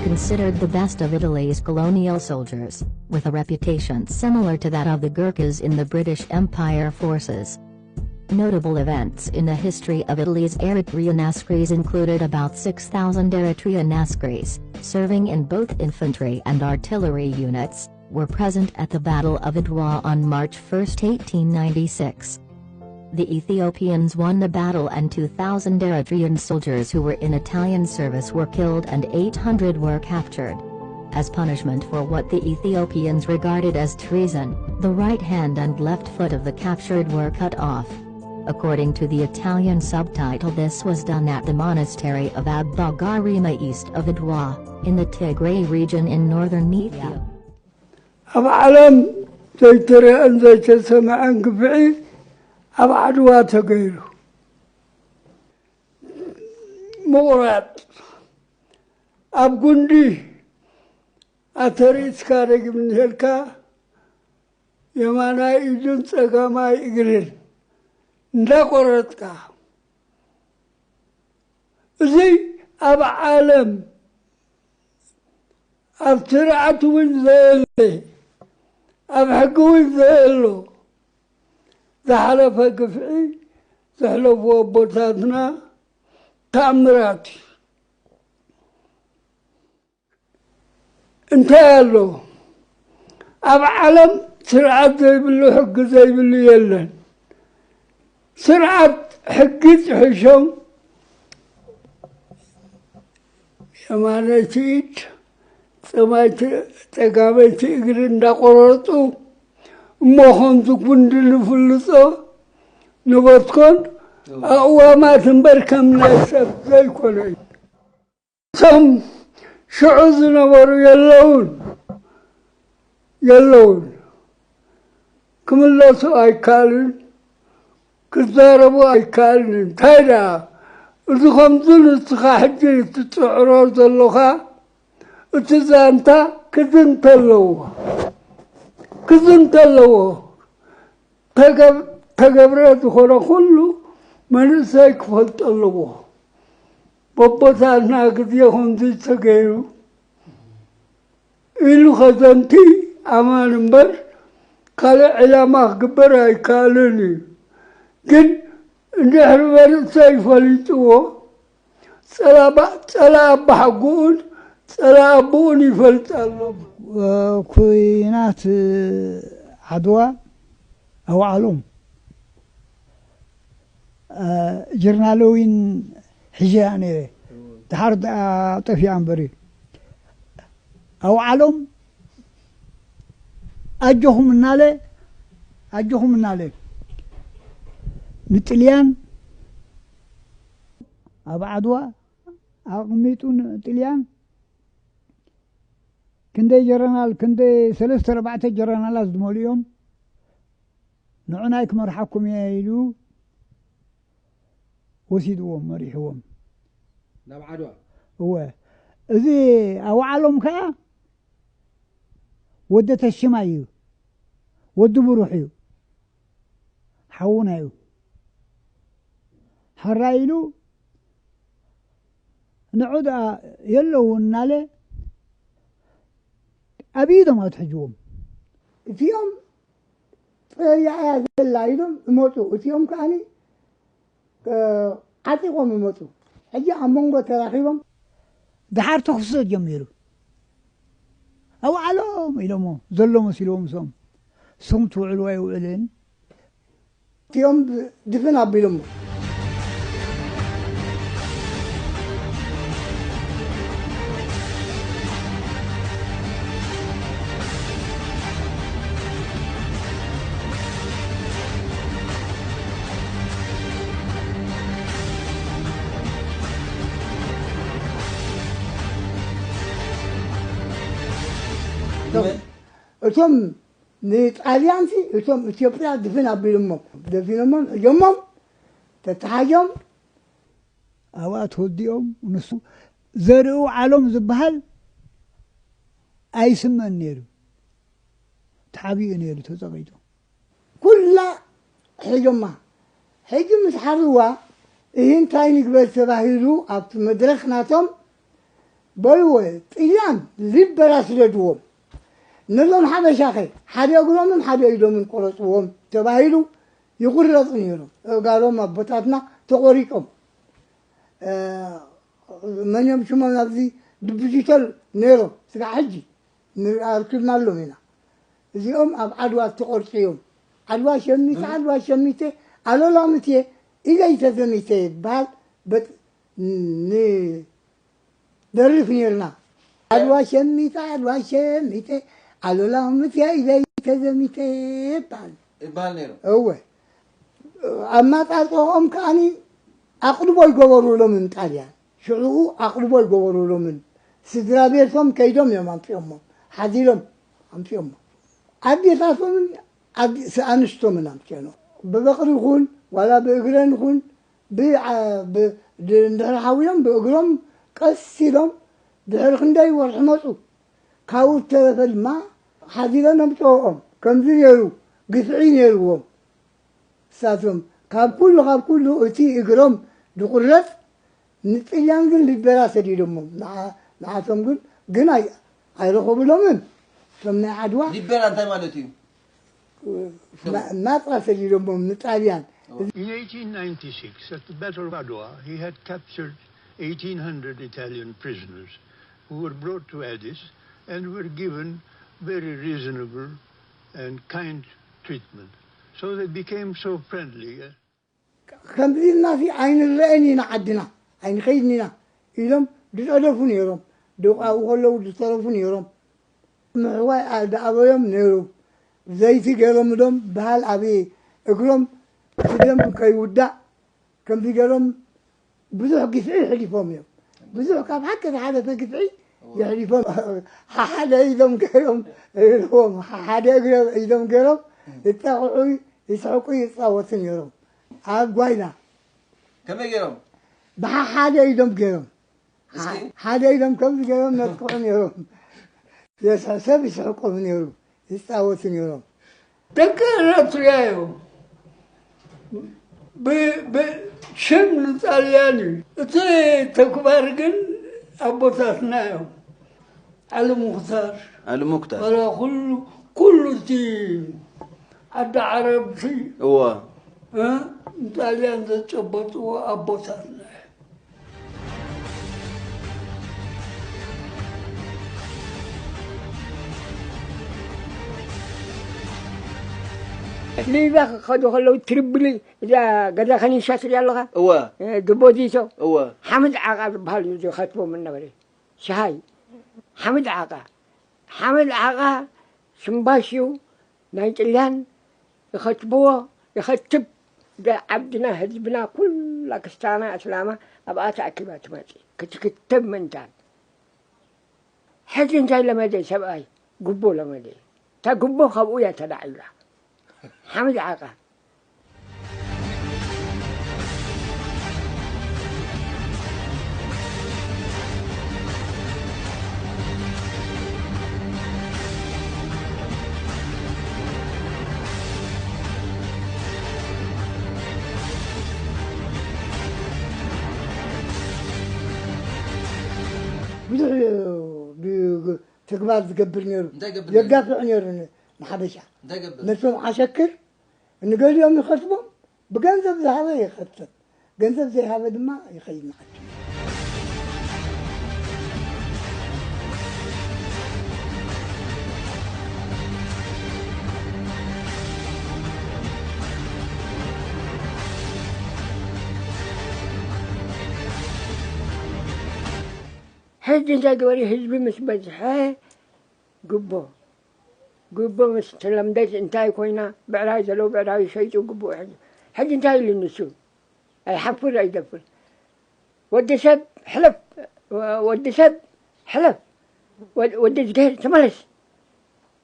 considered the best of Italy's colonial soldiers, with a reputation similar to that of the Gurkhas in the British Empire forces. Notable events in the history of Italy's Eritrean Askaris included about six thousand Eritrean Askaris, serving in both infantry and artillery units, were present at the Battle of Adwa on March first, eighteen ninety-six. The Ethiopians won the battle and two thousand Eritrean soldiers who were in Italian service were killed and eight hundred were captured. As punishment for what the Ethiopians regarded as treason, the right hand and left foot of the captured were cut off. According to the Italian subtitle, this was done at the monastery of Abba Garima east of Adwa, in the Tigray region in northern Ethiopia. ኣብ ዓለም ዘይተረአን ዘይተሰምዐን ግፍዒ ኣብ ዓድዋ ተገይሩ። ምቑራጥ፣ ኣብ ጉንዲ ኣተሪስካ፣ ደጊም እንሄልካ፣ የማናይ ኢዱን ጸጋማይ እግርን እንዳቆረጥካ፣ እዚ ኣብ ዓለም ኣብ ስርዓት እውን ዘየለ፣ ኣብ ሕጊ እውን ዘየሎ፣ ዝሓለፈ ግፍዒ ዘሕለፉ ኣቦታትና ተኣምራት እዩ። እንታይ ኣሎ? ኣብ ዓለም ስርዓት ዘይብሉ፣ ሕጊ ዘይብሉ የለን። ስርዓት፣ ሕጊ ጥሒሾም፣ የማነይቲ ኢድ፣ ጸማይቲ፣ ጸጋመይቲ እግሪ እንዳቆረጡ፣ እሞ ከምዚ ጉንዲ ንፍልጾ ንበትኮን ኣእዋማት እምበር ከም ናይ ሰብ ዘይኮነ እዩ። እቶም ሽዑ ዝነበሩ የለውን፣ የለውን። ክምለሱ ኣይከኣልን፣ ክዛረቡ ኣይከኣልን። እንታይ ደኣ፣ እዚ ከምዚ ንስኻ ሕጂ እትጽዕሮ ዘሎኻ፣ እቲ ዛንታ ክዝንተ ኣለዎ፣ ክዝንተ ኣለዎ። ተገብ-፣ ተገብረ ዝኾነ ኩሉ መንእሰይ ክፈልጦ ኣለዎ። በቦታትና ግዜ ከምዚ ተገይሩ ኢሉ ከዘንቲ ኣማን እምበር፣ ካልእ ዕላማ ክግበር ኣይከኣልን እዩ። ግን እንድሕሪ መንእሰይ ፈሊጥዎ፣ ጸላባ-፣ ጸላእ ኣባሓጎኡን ጸላእ ኣቦኡን ይፈልጥ ኣሎ። ኩናት ዓድዋ ኣውዓሎም፣ ጀርናል ዊን ሒዘያ ነይረ። ድሓር ደኣ ጠፊኣ እምበር እዩ። ኣውዓሎም ኣጆኹም እናለ፣ ኣጆኹም እናለ፣ ንጥልያን ኣብ ዓድዋ ኣቕሚጡ፣ ንጥልያን ክንደይ ጀረናል፣ ክንደይ ሰለስተ ኣርባዕተ ጀረናላት ዝመልኡ እዮም። ንዑናይ ክመርሓኩም እየ ኢሉ ወሲድዎም፣ መሪሕዎም። ናብ ዓድዋ። እወ፣ እዚ ኣውዓሎም ከኣ ወዲ ተሽማይ እዩ፣ ወዲ ብሩሕ እዩ፣ ሓውና እዩ። ሓራይ ኢሉ ንዑ ደኣ የለውን እናለ ኣብ ኢዶም ኣትሕጅዎም። እቲኦም ጥርያ እያ ዘላ ኢሎም እመፁ። እቲኦም ከዓኒ ዓጢቖም እመፁ። ሕጂ ኣብ መንጎ ተራኺቦም ደሓር ተኹሲ ጀሚሩ። ኣውዓሎም ኢሎሞ ዘሎ መሲልዎም፣ እሶም ስም ትውዕሉ ኣይውዕልን። እቲኦም ድፍን ኣቢሎሞ። እቶም ንጣልያንሲ እቶም ኢትዮጵያ ድፍን ኣቢሎሞም፣ ደፊኖሞም፣ ሒዞሞም፣ ተተሓሒዞም። ኣብኣ ተወዲኦም። ንሱ ዘርኡ ዓሎም ዝበሃል ኣይስመን ነይሩ፣ ተሓቢኡ ነይሩ፣ ተጸቒጡ። ኩላ ሒዞማ። ሕጂ ምስ ሓርዋ፣ እሂ እንታይ ንግበር ተባሂሉ ኣብቲ መድረኽ ናቶም በልዎ፣ ጥልያን ሊበራ ስደድዎም። ነዞም ሓበሻኸ ሓደ እግሮምን ሓደ ኢዶምን ቆረፅዎም ተባሂሉ ይቑረፁ ነይሮም። ኣእጋሮም ኣቦታትና ተቖሪጾም። እ፣ መን እዮም ሽሞም ኣብዚ ድብዚተል ነይሮም። ስጋዕ ሕጂ ንርኢ ኣርኪብናሎም ኢና። እዚኦም ኣብ ዓድዋ ዝተቖርጹ እዮም። ዓድዋ ሸሚተ፣ ዓድዋ ሸሚተ፣ ኣሎላ ምትየ፣ ኢደይ ተዘሚተ ይበሃል። በጥ-፣ ን-፣ ደርፍ ነይርና። ዓድዋ ሸሚተ፣ ዓድዋ ሸሚተ፣ ኣሎላ ምትየ፣ ኢደይ ተዘሚተ ይበሃል። ይበሃል ነይሩ። እወ። ኣማጻጽኦም ከኣኒ ኣቕልቦ ይገበሩሎምን ጣልያን። ሽዑኡ ኣቕልቦ ይገበሩሎምን። ስድራ ቤቶም ከይዶም እዮም ኣምጺኦሞ። ሓዚሎም ኣምጺኦሞ። ኣዴታቶምን ኣድ-፣ ስ-፣ ኣንስቶምን ኣምጺኦኖ። ብበቕሊ ይኹን ዋላ ብእግረን ይኹን ብ-፣ ዓ-፣ ብ-፣ ድ-፣ እንድሕር ሓዊሎም ብእግሮም ቀስ ኢሎም ድሕሪ ክንደይ ወርሒ መጹ። ካብኡ ዝተረፈ ድማ ሓዚለን ኣምጽኦኦም። ከምዚ ነይሩ፣ ግፍዒ ነይርዎም። ንሳቶም ካብ ኩሉ፣ ካብ ኩሉ እቲ እግሮም ዝቑረጽ ንጥልያን ግን ሊበራ ሰዲዶሞም። ንዓ-፣ ንዓቶም ግን፣ ግን ኣይ-፣ ኣይረኸቡሎምን። እቶም ናይ ዓድዋ ሊበራ እንታይ ማለት እዩ? ማ-፣ ናጻ ሰዲዶሞም ንጣልያን። In eighteen ninety-six, at the Battle of Adwa, he had captured eighteen hundred Italian prisoners who were brought to Addis and were given very reasonable and kind treatment. So they became so friendly. ከምዚ ኢልናሲ ኣይንረአን ኢና ዓድና፣ ኣይንኸይድን ኢና ኢሎም ዝጠደፉ ነይሮም። ደቁ ኣብኡ ከለዉ ዝተረፉ ነይሮም። ምሕዋይ ኣ-፣ ዝኣበዮም ነይሩ። ዘይቲ ገይሮምሎም በሃል ኣብ እግሮም እቲ ደም ከይውዳእ ከምዚ ገይሮም ብዙሕ ግፍዒ ሕሊፎም እዮም። ብዙሕ ካብ ሓቂ ዝሓለፈ ግፍዒ የሕሊፎም። ሓሓደ ኢዶም ገይሮም፣ ኢልዎም፣ ሓሓደ እግሮም ኢዶም ገይሮም ይጣቕዑ፣ ይስሕቁ፣ ይጻወቱ ነይሮም። ኣብ ጓይላ ከመይ ገይሮም? ብሓሓደ ኢዶም ገይሮም። እስኪ። ሓደ ኢዶም ከምዚ ገይሮም ነጥቅዑ ነይሮም። የስሐ-፣ ሰብ ይስሕቆም ነይሩ፣ ይጻወቱ ነይሮም። ደቂ ኤረትርያ እዮም። ብ-፣ ብ-፣ ሽም ንጣልያን እዩ። እቲ ተግባር ግን ኣቦታትና እዮም። ዓሊ ሙኽታር። ዓሊ ሙኽታር። ወላ ኩሉ፣ ኩሉ እቲ ዓዲ ዓረብቲ እዋ። እ? ንጣልያን ዘጨበጥዎ ኣቦታትና እዮም። ሊብያ ክኸዱ ከለዉ ትሪብሊ እዛ ገዛ ከኒሻ ትሪኣ ኣለኻ? እወ። እ፣ ድቦዚቶ። እወ። ሓምድ ዓቓ ዝበሃል እዩ ዝኸትቦም እናበለ። ሸሃይ። ሓምድ ዓቓ። ሓምድ ዓቓ ሽምባሽ እዩ። ናይ ጥልያን ይኸትብዎ፣ ይኸትብ። ደ-፣ ዓድና፣ ህዝብና፣ ኩላ ክስታና፣ እስላማ ኣብኣ ተኣኪባ ትመጽእ። ክትክተብ ምእንታን። ሕጂ እንታይ ለመደ ሰብኣይ? ጉቦ ለመደ። እታ ጉቦ ካብኡ እያ ተላዒላ። ሓምድ ዓቃ። ብዙሕ ብ-፣ ተግባር ዝገብር ነይሩ። እንታይ ይገብር ነይሩ? የጋፍዕ ነይሩ ን-፣ ንሓበሻ። እንታይ ይገብር? ነቶም ዓሸክር ንገሊኦም ይኸስቦም፣ ብገንዘብ ዝሃበ ይኸስብ፣ ገንዘብ ዘይሃበ ድማ ይኸይድ ንዓዲ። ሕጂ እንታይ ግበሪ፣ ህዝቢ ምስ በዝሐ ጉቦ፣ ጉቦ ምስ ተለምደት እንታይ ኮይና፣ ብዕራይ ዘለዉ ብዕራይ ይሸይጡ፣ ጉቦ ሕጂ፣ ሕጂ እንታይ ኢሉ ንሱ? ኣይሓፍር ኣይደፍር። ወዲ ሰብ ሕለፍ፣ ወዲ ሰብ ሕለፍ፣ ወ-፣ ወዲ እዝግሄር ተመለስ፣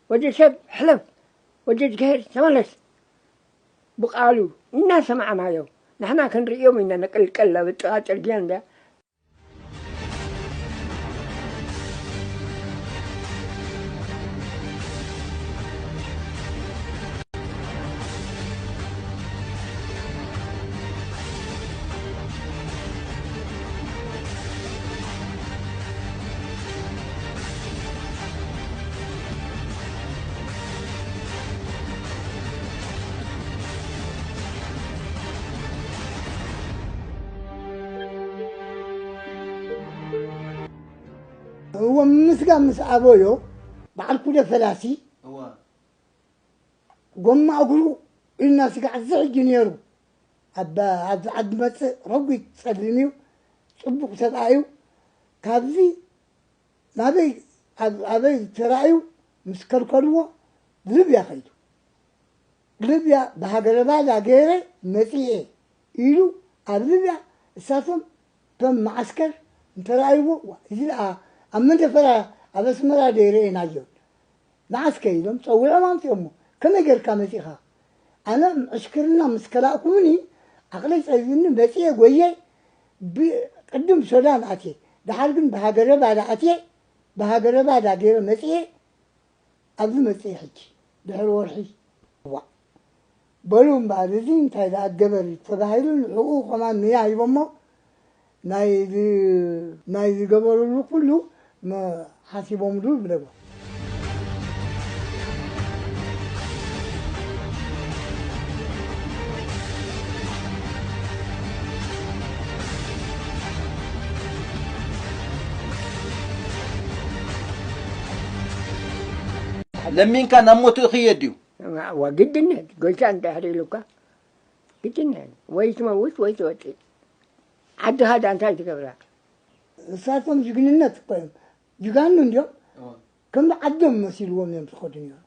ወዲ ሰብ ሕለፍ፣ ወዲ እዝግሄር ተመለስ። ብቃሉ እናሰማዕናዮ፣ ንሕና ክንርእዮም ኢና፣ ንቅልቀል ኣብ ጥቓ ጽርግያ እንዳ እዎ ምስጋን ምስ ኣበዮ በዓል ኩደ ፈላሲ እዋ ጎማ እግሩ ኢልና ስጋዕ እዚ ሕጂ ነይሩ። ኣብ ኣብዚ ዓዲ መጽእ ረጒድ ጸሊም እዩ። ጽቡቕ ሰብኣይ እዩ። ካብዚ ናበይ ኣብ ኣበይ ተራእዩ ምስ ከልከልዎ ሊብያ ከይዱ። ሊብያ ብሃገረ ባዳ ገይረ መጺኤ ኢሉ ኣብ ሊብያ እሳቶም እቶም መዓስከር እንተረኣይዎ፣ "ዋ፣ እዚ ደኣ ኣብ መንደፈራ ኣብ ኣስመራ ዶ ይረኤናዮ?" መዓስ ከ ኢሎም ጸዊዖም ኣምጺኦሞ። "ከመይ ጌርካ መጺኻ?" ኣነ ዕሽክርና ምስ ከላእኩምኒ ዓቕለይ ጸቢብኒ መጺኤ ጎየ ብቅድም ሶዳን ኣትየ። ደሓር ግን ብሃገረ ባዳ ኣትየ፣ ብሃገረ ባዳ ገይረ መጺኤ ኣብዚ መጺኤ ሕጂ ድሕሪ ወርሒ። ዋእ በሉ እምበኣር፣ እዚ እንታይ ደኣ ገበር ተባሂሉ ንዕኡ ከማን ንያ ሂቦሞ፣ ናይ ዝ-፣ ናይ ዝገበርሉ ኩሉ መ-፣ ሓሲቦምሉ ይብለዎ። ለሚንካ ናብ ሞት ይኽየድ ድዩ? እዋ፣ ግድነት፣ ጎይታ እንድሕር ኢሉካ፣ ግድነት፣ ወይ ትመውት ወይ ትወጽእ። ዓድኻ ደኣ እንታይ ትገብራ? ንሳቶም ጅግንነት እኮ እዮም። ጅጋኑ እንድዮም። እዋ። ከምዚ ዓዶም መሲልዎም እዮም ዝኸዱ ነይሮም።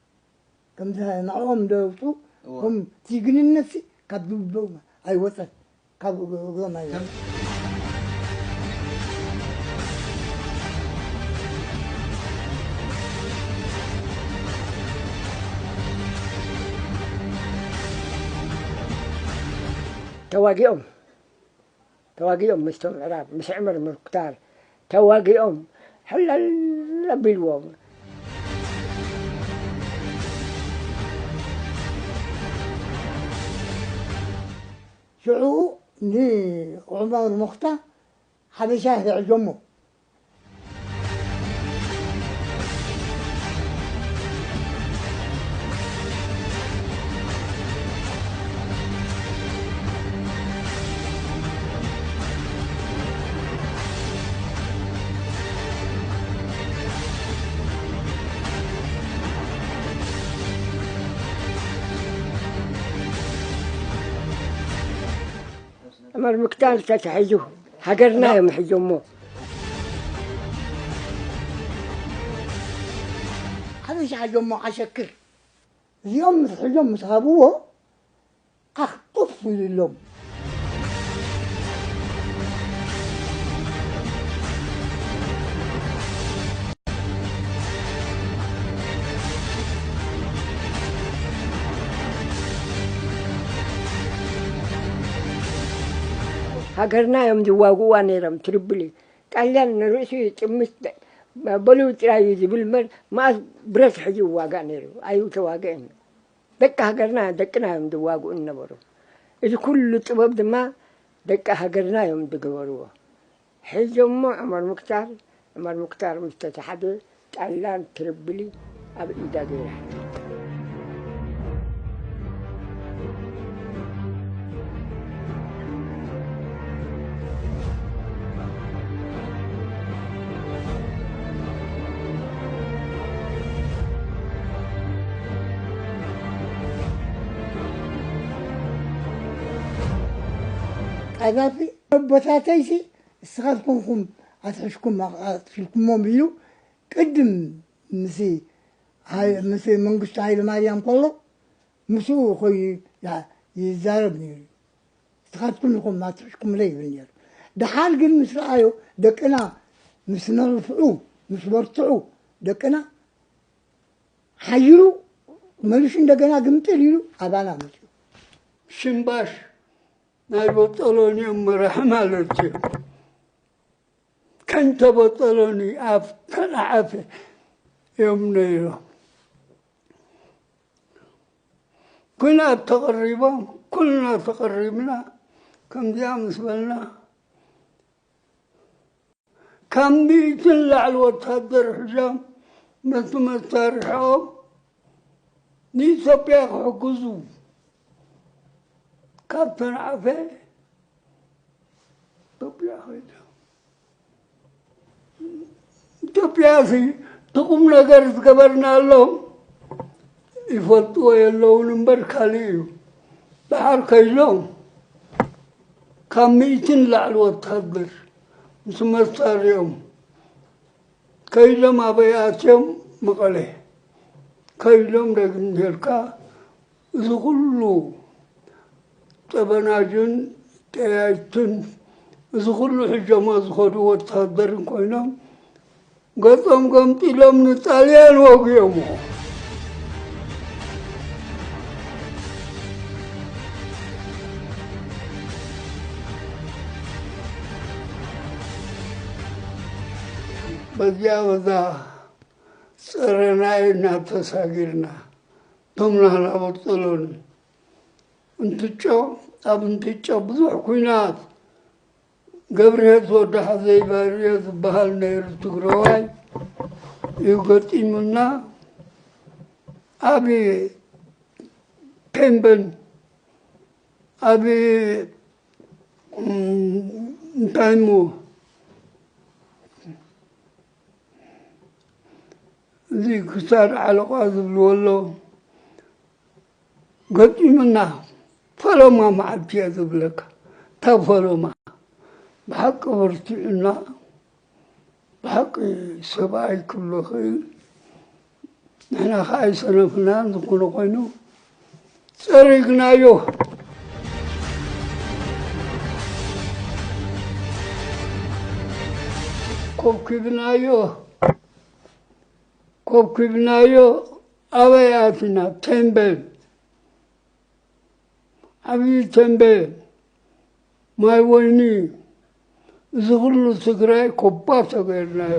ከምዚ ንዕኦም ደውጹ፣ እዋ። ከም ጅግንነትሲ ካብ ልቦም ኣይወጸን። ካብ እግሮም ኣይወጽን። ተዋጊኦም፣ ተዋጊኦም ምስቶም ምዕራብ፣ ምስ ዑመር ሙክታር ተዋጊኦም ሕለል ኣቢልዎም። ሽዑ ንዑመር ሙኽታር ሓበሻ ይሕዞሞ። ዑመር ሙክታር ተታሒዙ፣ ሃገርና እዮም ሕዞሞ። ሓበሻ ሓዞሞ ዓሸክር። እዚኦም ምስ ሕዞም ምስ ሃብዎ፣ ዓኽ ጡፍ ኢሉሎም። ሃገርና እዮም ዝዋግኡዋ ነይሮም፣ ትሪብሊ። ጣልያን ንርእሱ ይጥምት፣ በሉ ጥራይ እዩ ዝብል እምበር፣ መኣስ ብረት ሒዙ ይዋጋእ ነይሩ? ኣይተዋግአን። ደቂ ሃገርና፣ ደቅና እዮም ዝዋግኡ ዝነበሩ። እዚ ኩሉ ጥበብ ድማ ደቂ ሃገርና እዮም ዝገበርዎ። ሕዞሞ ዑመር ሙክታር፣ ዑመር ሙክታር ምስ ተታሕዘ፣ ጣልያን ትሪብሊ ኣብ ኢዳ ገይራ። ቀዛፊ ኣቦታተይሲ እስኻትኩም ኢኹም ኣትሒዝኩም ኣትሒዝኩሞም ኢሉ ቅድም ምስ ሃይ-፣ ምስ መንግስቱ ሃይለማርያም ከሎ ምስኡ ኮይኑ ያ-፣ ይዛረብ ነይሩ እዩ። ንስኻትኩም ኢኹም ኣትሒዝኩምለይ ይብል ነይሩ። ደሓር ግን ምስ ረኣዮ ደቅና ምስ ነርፍዑ፣ ምስ በርትዑ ደቅና ሓይሉ መሊሱ እንደገና ግምጥል ኢሉ ኣባና መፅኡ። ሽምባሽ ናይ በጠሎኒ እዮም መራሒ ማለት እዩ። ከንተ በጠሎኒ ኣፍ ከነዓፈ እዮም ነይሮም። ኩናት ተቐሪቦም፣ ኩልና ተቐሪብና፣ ከምዚኣ ምስ በልና፣ ካብ ሚእቲ ንላዕሊ ወታደር ሒዞም፣ ነቲ መሳርሕኦም ንኢትዮጵያ ክሕግዙ ካብ ተንዓፈ፣ ኢትዮጵያ ከይዶም። ኢትዮጵያ ሲ እቲ ቁም ነገር ዝገበርናሎም ይፈልጥዎ የለውን እምበር ካልእ እዩ። ደሓር ከይዶም ካብ ሚእቲ ንላዕሊ ወታደር ምስ መሳርያኦም ከይዶም ኣበይ ኣትዮም? መቐለ ከይዶም። ደግም ጌርካ እዚ ኩሉ ጠበናጅን ጠያይትን እዚ ኩሉ ሒዞሞ ዝኸዱ ወታደርን ኮይኖም ገጾም ገምጢሎም ንጣልያን ወጊኦሞ። በዚኣ በዛ ጸረናይ እናተሳጊርና እቶም ናህና በጸሎኒ እንትጮ ኣብ እንትጮ ብዙሕ ኲናት ገብርሄት ወዲ ሓዘይ ባርዮ ዝበሃል ነይሩ ትግረዋይ እዩ ገጢሙና። ኣብ ፔምበን ኣብ እንታይ እሞ እዚ ክሳድ ዓለቋ ዝብልዎ ኣሎ ገጢሙና። ፈለማ መዓልቲ እየ ዝብለካ። እታ ፈለማ ብሓቂ በርቲዑና። ብሓቂ ሰብኣይ ክብሎ ክእል። ንሕና ከዓ ኣይሰነፍናን። ዝኾነ ኮይኑ ጸሪግናዮ። ኮብኪብናዮ። ኮብኪብናዮ። ኣበይ ኣቲና? ተምቤን። ዓብዪ ተምቤን፣ ማይ ወይኒ፣ እዚ ኩሉ ትግራይ ኮባ ተገይርናዮ።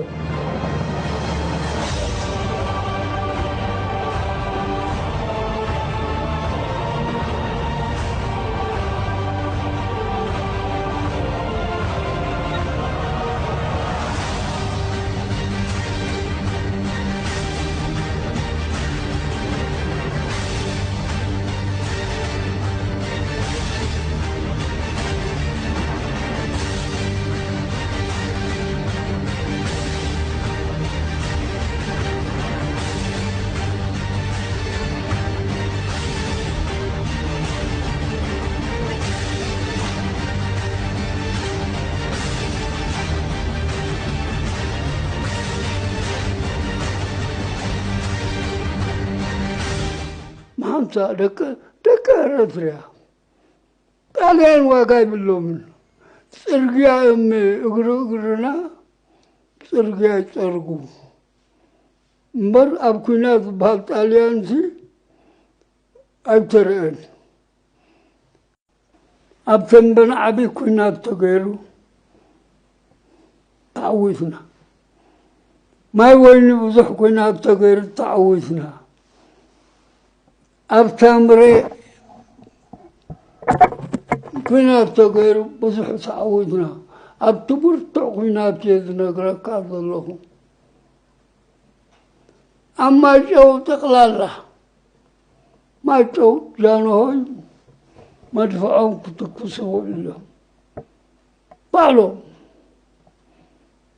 መሓምሳ ደቂ ደቂ ኤረትርያ ጣልያን ዋጋ ይብሎምን። ጽርግያ እዮም እግሪ እግርና ጽርግያ ይጸርጉ እምበር ኣብ ኲናት ዝበሃል ጣልያን ሲ ኣይተረአን። ኣብ ተንበን ዓቢ ኲናት ተገይሩ ተዓዊትና። ማይ ወይኒ ብዙሕ ኲናት ተገይሩ ተዓዊትና። ኣብ ታምሬ ኲናት ተገይሩ ብዙሕ ተዓዊትና። ኣብቲ ብርቱዕ ኲናት እየ ዝነግረካ ዘለኹ። ኣብ ማይጨው ጠቕላላ ማይጨው ጃንሆይ መድፍዖም ክትኩሱ ውዒሎም። ባዕሎም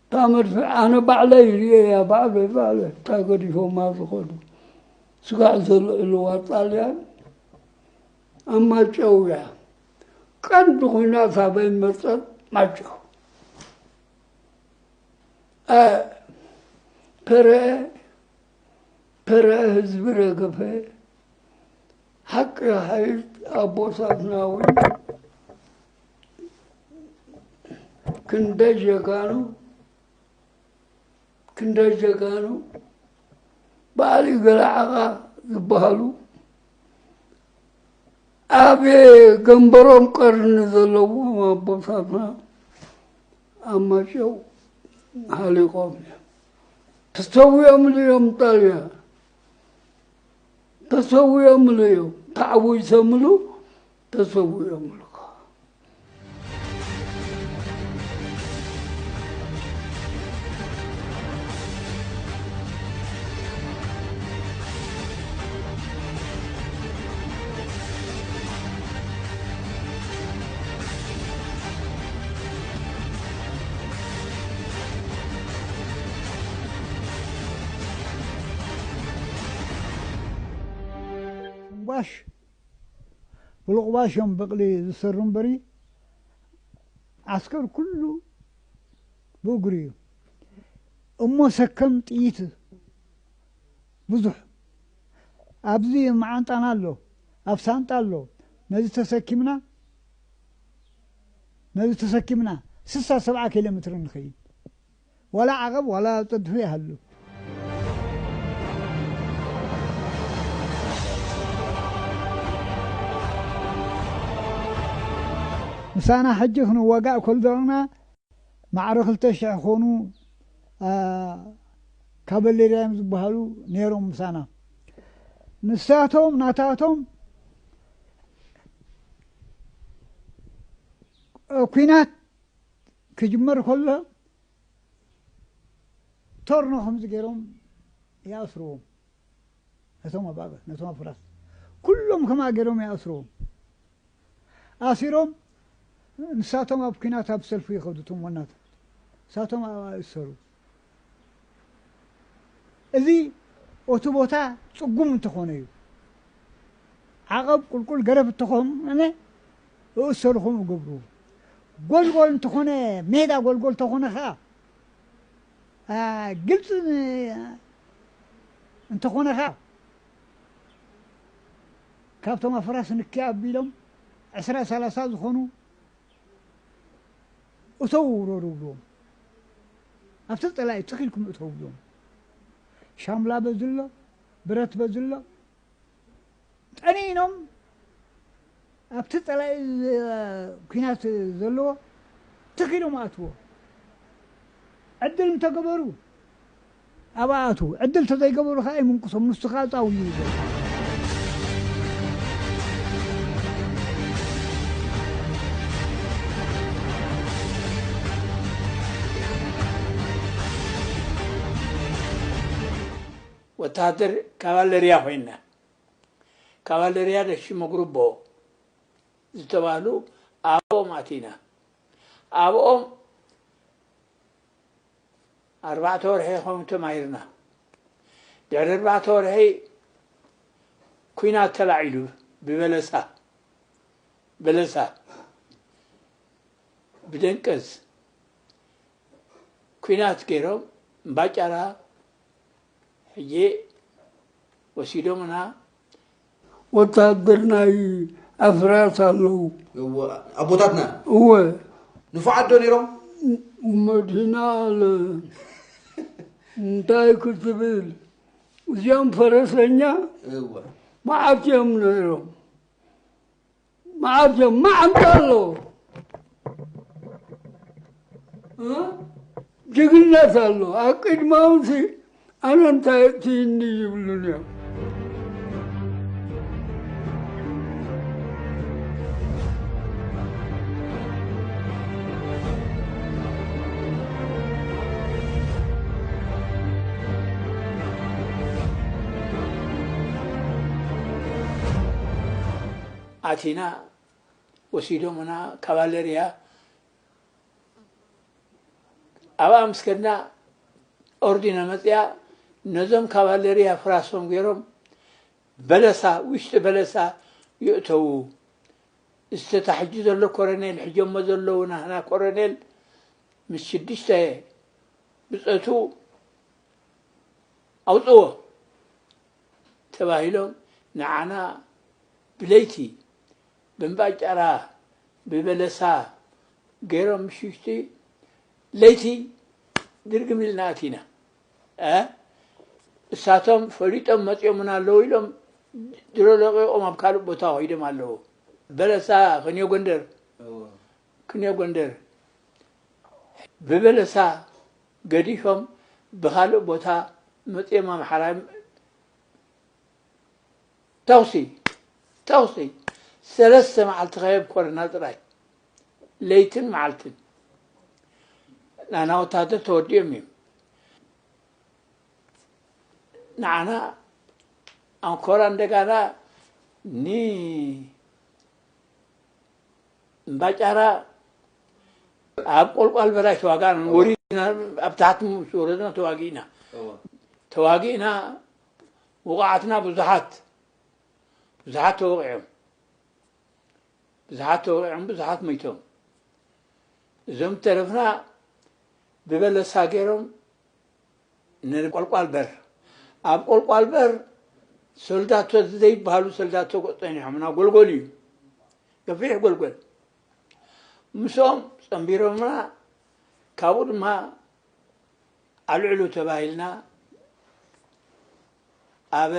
እታ መድፍዕ ኣነ ባዕለይ ርእየያ፣ ባዕለይ፣ ባዕለይ እታ ገዲፎማ ዝኸዱ ስጋዕ ዘልዕልዋ ጣልያን ኣብ ማይጨው እያ። ቀንዲ ኹናት ኣበይ መጸት? ማይጨው። አ፣ ተረአ፣ ተረአ ህዝቢ ረገፈ። ሓቂ ሓይል ኣቦታትና እውን ክንደይ ጀጋኑ፣ ክንደይ ጀጋኑ በዓል ገለዓኻ ዝበሃሉ ኣብ ገንበሮም ቀርኒ ዘለዎም ኣቦታትና ኣብ ማይጨው ሃሊቖም እዮም። ተሰዊኦምሉ እዮም ጣልያን። ተሰዊኦምሉ እዮም። ተዓዊቶምሉ፣ ተሰዊኦምሉ። ብሎቕባሽ፣ ብሎቕባሽ እዮም በቕሊ ዝሰሩ እምበሪ፣ ዓስከር ኩሉ ብእግሩ እዩ። እሞ ሰከም ጥይት ብዙሕ ኣብዚ መዓንጣና ኣሎ፣ ኣብ ሳንጣ ኣሎ። ነዚ ተሰኪምና፣ ነዚ ተሰኪምና ስሳ ሰብዓ ኪሎ ሜትር ንኸይድ። ዋላ ዓቐብ ዋላ ጸድፊ ይሃሉ። ምሳና ሕጂ ክንዋጋእ ከለና ማዕረ ክልተ ሽሕ ክኾኑ፣ ኣ፣ ካበሌርያ እዮም ዝበሃሉ ነይሮም ምሳና። ንሳቶም ናታቶም፣ እ፣ ኲናት ክጅመር ከሎ ቶርኖ ከምዚ ገይሮም ይኣስርዎም። ነቶም ኣባገ፣ ነቶም ኣፍራስ ኩሎም ከምኣ ገይሮም ይኣስርዎም። ኣሲሮም ንሳቶም ኣብ ኲናት ኣብ ሰልፊ ይኸዱ፣ እቶም ዋናታት። ንሳቶም ኣብኣ ይእሰሩ። እዚ እቲ ቦታ ጽጉም እንተኾነ እዩ። ዓቐብ ቁልቁል ገረብ እንተኾነ እእሰሩ ከምኡ ይገብርዎ። ጎልጎል እንተኾነ፣ ሜዳ ጎልጎል እንተኾነ ኸኣ፣ ኣ፣ ግልጺ ን-፣ እንተኾነ ኸኣ፣ ካብቶም ኣፍራስ ንኪ ኣቢሎም ዕስራ ሰላሳ ዝኾኑ እተው ውረዱ ብልዎም። ኣብቲ ጸላኢ ትኽ ኢልኩም እተው ብልዎም። ሻምላ በዚ ኣሎ፣ ብረት በዚ ኣሎ። ጠኒኖም ኣብቲ ጸላኢ ዝ-፣ ኲናት ዘለዎ ትኽ ኢሎም ኣትዎ። ዕድል እንተገበሩ ኣብኣ ኣትዉ። ዕድል ተዘይገበሩ ከኣ ይምንቅሶም። ንሱ ከኣ ጻውዩ እዩ ዘሎ። ወተሃደር ካቫለርያ ኮይና፣ ካቫለርያ ደሽሞ ግሩቦ ዝተባህሉ ኣብኦም ኣቲና። ኣብኦም ኣርባዕተ ወርሒ ኸውን ተማሂርና። ድሕሪ ኣርባዕተ ወርሒ ኲናት ተላዒሉ ብበለሳ፣ በለሳ፣ ብደንቀዝ ኲናት ገይሮም እምባጫራ ሕጂ ወሲዶምና። ወታደር ናይ ኣፍራስ ኣለዉ። እወ፣ ኣቦታትና። እወ። ንፉዓት ዶ ነይሮም? መድህና ኣለ። እንታይ ክትብል? እዚኦም ፈረሰኛ እወ። መዓት እዮም ነይሮም። መዓት እዮም። መዓንጣ ኣሎ። እ? ጅግነት ኣሎ። ኣብ ቅድማውሲ ኣነ እንታይ እትይኒ ይብሉን እዮም። ኣቲና ወሲዶምና ካቫለርያ ኣብኣ ምስ ከድና ኦርዲና መጽያ ነዞም ካቫለርያ ፍራሶም ገይሮም በለሳ፣ ውሽጢ በለሳ ይእተዉ። እዚ ተታሒዙ ዘሎ ኮረኔል፣ ሕጆሞ ዘለዉ ናህና ኮረኔል ምስ ሽዱሽተ ብጸቱ ኣውጽዎ ተባሂሎም ንዓና ብለይቲ ብእምባጫራ ብበለሳ ገይሮም ምሽቲ ለይቲ ድርግም ኢልና ኣቲና። እ? እሳቶም ፈሊጦም መጺኦምና ኣለዉ ኢሎም ድሮ ለቒቖም ኣብ ካልእ ቦታ ከይዶም ኣለዉ። በለሳ ክንዮ ጎንደር፣ እዎ። ክንዮ ጎንደር ብበለሳ ገዲፎም ብኻልእ ቦታ መጺኦም ኣምሓራ ተኹሲ፣ ተኹሲ። ሰለስተ መዓልቲ ከየብኮረና ጥራይ፣ ለይትን መዓልትን። ናና ወታደር ተወዲኦም እዮም። ንዓና ኣንኮራ እንደጋና ኒ እምባጫራ ኣብ ቆልቋል በራይ ተዋጋእና፣ ወሪድና፣ ኣብ ታሕቲ ምስ ወረድና ተዋጊእና። እዎ። ተዋጊእና፣ ውቑዓትና ብዙሓት፣ ብዙሓት ተወቒዖም፣ ብዙሓት ተወቒዖም፣ ብዙሓት ሞይቶም። እዞም ተረፍና ብበለሳ ገይሮም ንቆልቋል በር፣ ኣብ ቆልቋል በር ሶልዳቶ ዘይበሃሉ ሶልዳቶ ጸኒሖምና፣ ጎልጎል እዩ፣ ገፊሕ ጎልጎል። ምስኦም ጸንቢሮምና፣ ካብኡ ድማ ኣልዕሉ ተባሂልና ኣብ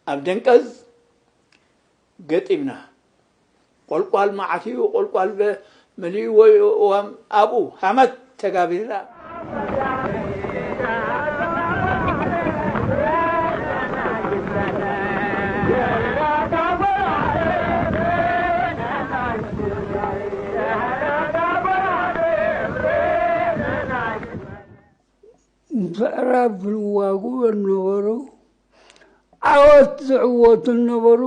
ኣብ ደንቀዝ ገጢምና። ቆልቋል መዓት እዩ፣ ቆልቋል በ-፣ መሊእዎ እዩ እዋም ኣብኡ ሃመት ተጋቢርና። ምዕራብ ዝዋግኡ ነበሩ። ዓወት ዝዕወቱ ነበሩ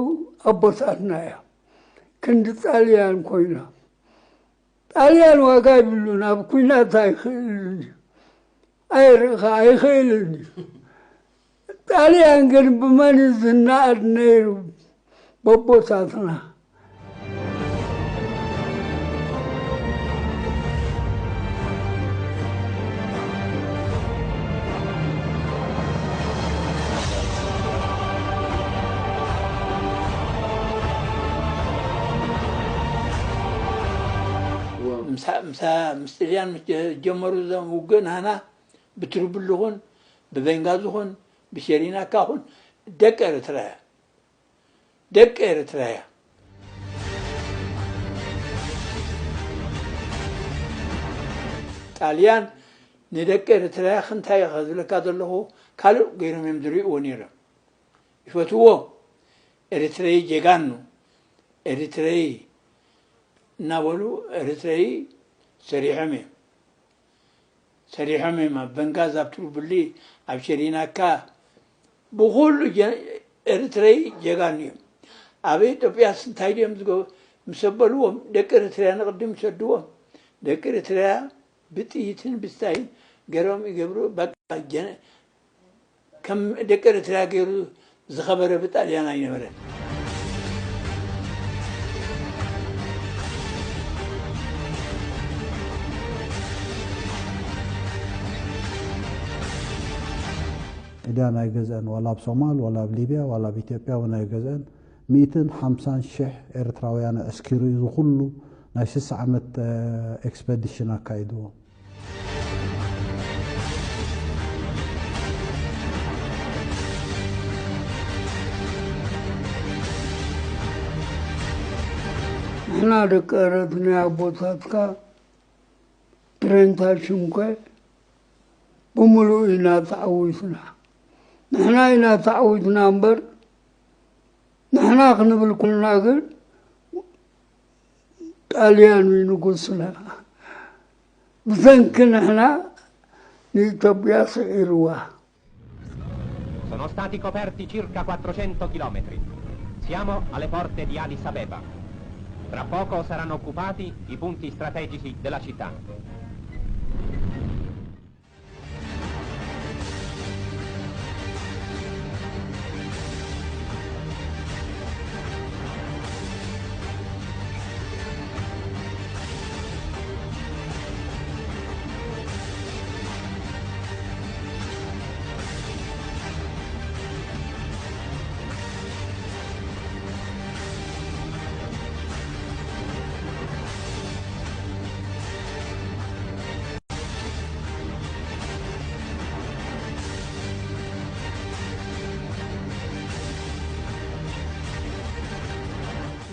ኣቦታትና እዮም። ክንዲ ጣልያን ኮይና። ጣልያን ዋጋ ይብሉን፣ ኣብ ኲናት ኣይኽእልን እዩ። ኣይርእ-፣ ኣይኽእልን እዩ። ጣልያን ግን ብመን እዩ ዝነኣድ ነይሩ? በቦታትና። ምሳ-፣ ምሳ-፣ ምስ ጥልያን ምስ ጀ-፣ ጀመሩ እዞም ውግእ ናህና ብትርብሉ ኹን፣ ብቤንጋዚ ኹን፣ ብሸሪናካ ኹን፣ ደቂ ኤርትራ እያ። ደቂ ኤርትራ እያ። ጣልያን ንደቂ ኤርትራ ክንታይ እየ ዝብለካ ዘለኹ፣ ካልእ ገይሮም እዮም ዝርእይዎ ነይሮም። ይፈትዎ። ኤርትረይ ጀጋኑ፣ ኤርትረይ እናበሉ ኤርትረይ ሰሪሖም እዮም። ሰሪሖም እዮም። ኣብ በንጋዝ፣ ኣብ ትሩብሊ፣ ኣብ ሸሪናካ፣ ብኹሉ ጀ-፣ ኤርትረይ ጀጋኑ እዮም። ኣብ ኢትዮጵያስ እንታይ ድዮም ዝገ-፣ ምስ ኣበልዎም፣ ደቂ ኤርትራ ንቕድም ይሰድዎም። ደቂ ኤርትራ ብጥይትን ብስታይን ገይሮም ይገብሩ። በቃ ጀ-፣ ከም ደቂ ኤርትራ ገይሩ ዝኸበረ ብጣልያን ኣይነበረን። ጣልያን ኣይገዝአን፣ ዋላ ኣብ ሶማል፣ ዋላ ኣብ ሊብያ፣ ዋላ ኣብ ኢትዮጵያ እውን ኣይገዝአን። ሚእትን ሓምሳን ሽሕ ኤርትራውያን ኣዕስኪሩ እዩ እዚ ኩሉ ናይ ስሳ ዓመት፣ እ፣ ኤክስፐዲሽን ኣካይድዎ። ንሕና ደቂ ኤረት ናይ ኣቦታትካ ትሬንታ ሽምኮ ብምሉኡ ኢና ተዓዊትና። ንሕና ኢና ተዓዊትና እምበር ንሕና ክንብል ኩልና ግን ጣልያን እዩ ንጉስና። ብሰንኪ ንሕና ንኢትዮጵያ ስዒርዋ። Sono stati coperti circa quattrocento chilometri. Siamo alle porte di Addis Abeba. Tra poco saranno occupati i punti strategici della città.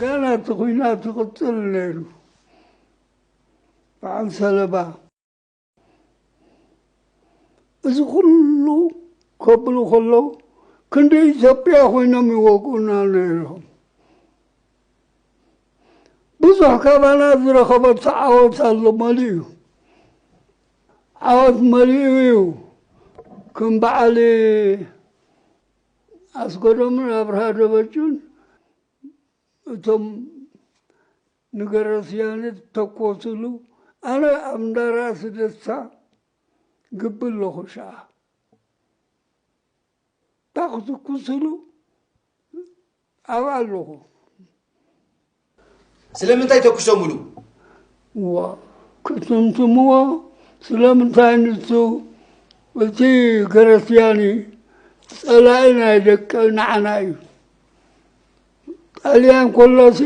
ገና እቲ ኲናት ይቕጽል ነይሩ። በዓል ሰለባ እዚ ኩሉ ከብሉ ከለዉ ክንዲ ኢትዮጵያ ኮይኖም ይወግኡና ነይሮም። ብዙሕ ካባና ዝረኸበቶ ዓወት ኣሎ፣ መሊኡ እዩ። ዓወት መሊኡ እዩ። ከም በዓል ኣስገዶምን ኣብርሃ ደበጩን እቶም ንገረስያነ ተኮስሉ፣ ኣነ ኣብ እንዳ ራእሲ ደስታ ግቢ ኣለኹ ሸዓ። እታ ክትኩስሉ ኣብኣ ኣለኹ። ስለምንታይ ተኩሶምሉ? ዋ ክትምትምዎ ስለምንታይ? ንሱ እቲ ገረስያኒ ጸላኢ ናይ ደቂ ንዓና እዩ። ጣልያን ከሎሲ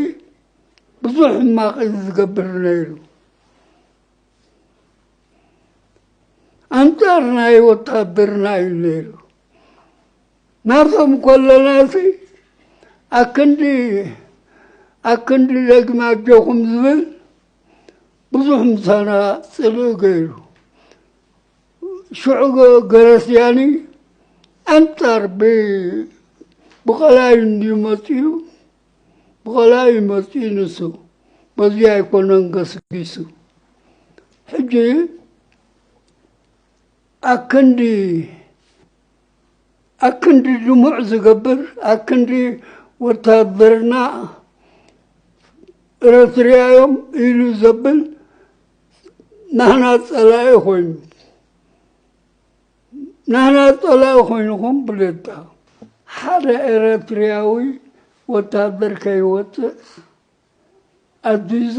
ብዙሕ ሕማቕ እዩ ዝገብር ነይሩ። ኣንጻር ናይ ወታደርና እዩ ነይሩ። ናብቶም ከለናሲ ኣክንዲ ኣክንዲ ደግሚ ኣጆኹም ዝብል ብዙሕ ምሳና ጽልኢ ገይሩ። ሽዑ ገረስያኒ ኣንጻር ብቐላይ እንድዩ መጺኡ፣ ብቐላይ እዩ መጺኡ ንሱ። በዚ ኣይኮነን ገስጊሱ። ሕጂ ኣክንዲ ኣክንዲ ድሙዕ ዝገብር ኣክንዲ ወታደርና ኤረትርያ እዮም ኢሉ ዘብል ናህና ጸላኢ ኮይኑ ናህና ጸላኢ ኮይንኹም ብለታ ሓደ ኤረትርያዊ ወታደር ከይወፅእ ኣዚዙ።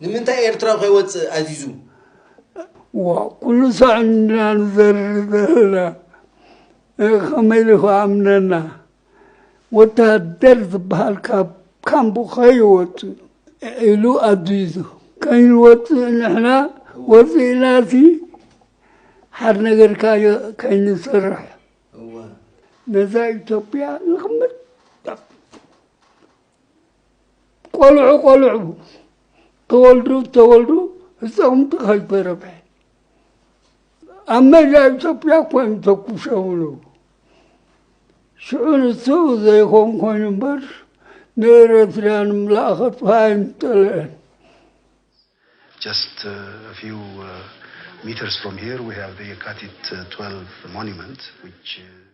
ንምንታይ ኤርትራዊ ከይወፅእ ኣዚዙ? ዋ ኩሉ ሳዕ ኢና ንዘርር ዘለና። ከመይ ኢሉ ክኣምነና? ወታደር ዝበሃል ካብ ካምቡ ከይወፅእ ኢሉ ኣዚዙ። ከይንወፅእ ንሕና ወፂእናሲ ሓደ ነገር ከይንሰርሕ ነዛ ኢትዮጵያ ንኽምጥ ቆልዑ ቆልዑ ተወልዱ ተወልዱ ህፀቕምቲ ከይተረፈ ኣብ ሜዳ ኢትዮጵያ እኮ እዮም ተኩሾምሉ። ሽዑ ንሱ ዘይኮን ኮይኑ እምበር ንኤረትርያ ንምልኣኸ ጥፋ ኣይምጠልአን። Just uh, a few uh, meters from here, we have the Yekatit uh, twelve monument, which uh,